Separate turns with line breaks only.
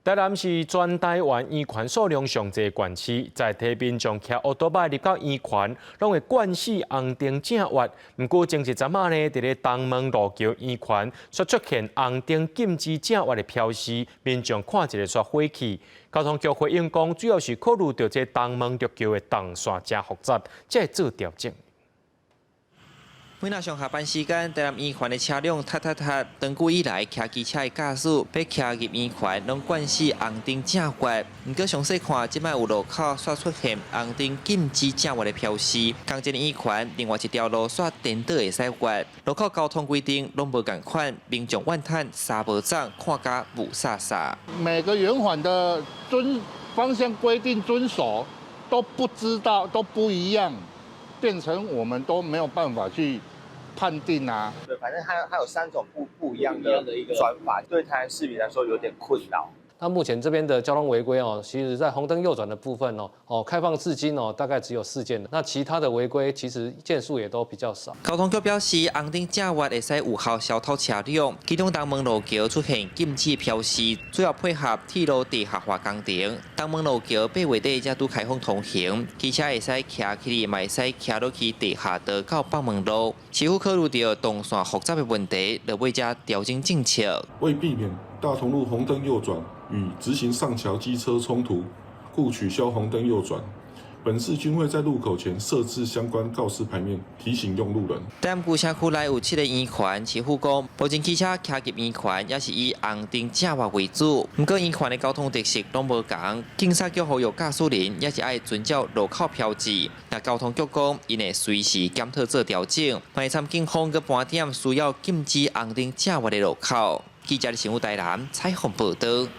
台南是全台灣圓環數量上濟的縣市，在地民眾騎歐多擺入到圓環，攏會慣勢紅燈正越。毋過前一陣仔呢，佇咧東門路橋圓環，煞出現紅燈禁止正越的標示，民眾看一下煞火氣。交通局回應講，主要是考慮著這東門陸橋的動線誠複雜，才會做調整。
每若上下班時間，台南圓環的車輛塞塞塞。長久以來，騎機車的駕駛欲騎入圓環，攏慣勢紅燈正越。毋過詳細看，這擺有路口煞出現紅燈禁止正越的標示。仝一个圓環，另外一條路煞顛倒會使越。路口交通規定攏無仝款，民眾怨嘆衫無鏘，看甲霧煞煞。
每個圓環的遵方向規定遵守都不知道，都不一樣，變成我們都沒有辦法去判定啊。
對，反正它有三種不一樣的轉法，對台南市民來說有點困擾。
那目前這邊的交通違規哦，其實在紅燈右轉的部分哦，開放至今哦，大概只有4件。那其他的違規其實件數也都比較少。
交通局表示，紅燈正越會使有效消透車輛，其中東門路橋出現禁止標示，主要配合鐵路地下化工程。東門路橋8月底才拄開放通行，機車會使騎起來，嘛會使騎落去地下道到北門路。市府考慮著動線複雜的問題，落尾才調整政策。
為避免大同路紅燈右轉與直行上橋機車衝突，故取消紅燈右轉。本市均會在路口前設置相關告示牌面，提醒用路人。
台南舊城區內有七个圓環，市府講，目前機車騎入圓環也是以紅燈正越為主。毋過圓環的交通特色攏無仝，警察局呼籲駕駛人也是愛遵照路口標誌。若交通局講，𪜶會隨時檢討做調整，嘛會參警方閣盤點需要禁止紅燈正越的路口。記者新聞台南採訪報導。